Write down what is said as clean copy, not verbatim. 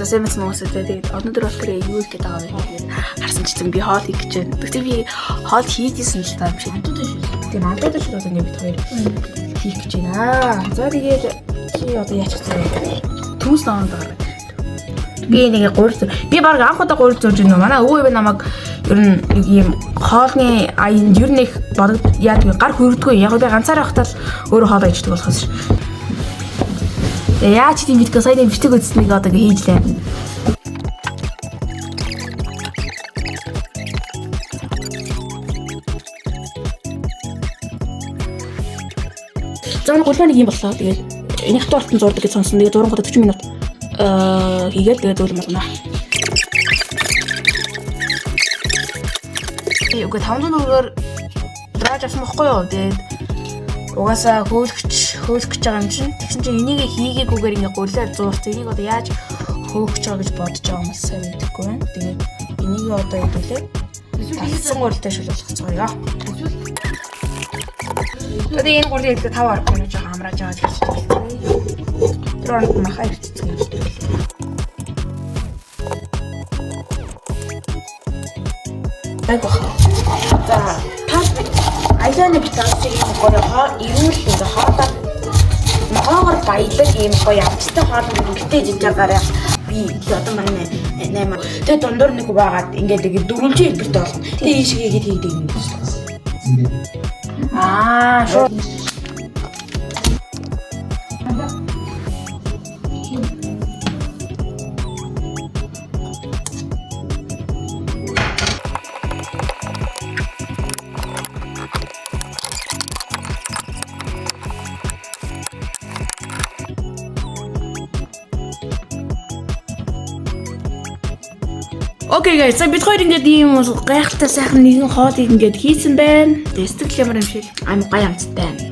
За сайн мэт хүмүүсээ тэгээд өнөөдөр болохоор юу хийх гээд байгаа вэ гэхээр харсан чинь би хоол хийх гэж байна. Тэгтээ би хоол хийжсэн л та юм шиг. Тийм антууд шиг одоо ингэ бид хоёр хийх гэж байна. За тэгээд чи одоо яачих вэ? Төмс ноон даа. Би нэг гурил зүр. Би баг анх удаа гурил зурж байна. Манай өвөө би намайг ер нь нэг ийм хоолны аянд ер нь их бодог яадаг гар хүрдэггүй. Яг би ганцаараа байхдаа л өөрөө хоол иждэг болохоос ш. Тэгээ яаж тийм битгөө сая нэг битэг үзснийг одоо ингэ хийж лээ. За нэг гулмаа нэг юм боллоо. Тэгээд энэ хатуу алтан зурдаг гэж сонсон. Тэгээд 6 удаа 40 минут хийгээд тэгээд зөөлөн болгоно. Үгүй 500 төгрөгөөр драаж авсан бохгүй юу? Тэгээд угаасаа хөөлөх гэж байгаа юм чинь. Тэгсэн чинь энийг хийгээгүйгээр ингээ гулиар зуурт. Энийг одоо яаж хөөх гэж байгаа гэж бодож байгаа юм бол сайн мэдэхгүй байна. Тэгээд энийг одоо хэдүүлээ. Талсан гурилтай шил болгоцгоё. Тэгээд энэ гурилыг идэхэд 5 10 минут жоохон амрааж байгаа гэж хэлсэн. Тэр оронд махаа ирчихсэн юм шиг. Айг баха. За та аялааны битаасыг юм гоё хоо эрүүл ингээ хоолой могоогоор баялаг ийм гоё амттай хоол гэртээ жиж байгаарай. Би одоо манай 8. Тэгээ дундуур нэг баагаад ингээд нэг дөрвөлжин хэлбэртэй болно. Тэгээ ийм шиг хийгээд хийдэг юм байна. Аа шууд. Окей guys, за бид хоёр ингээд ийм гайхалтай сайхан нэгэн хоолыг ингээд хийсэн байна. Тэгээ сэтгэл ямар юм шиг. Ам гоё амттай.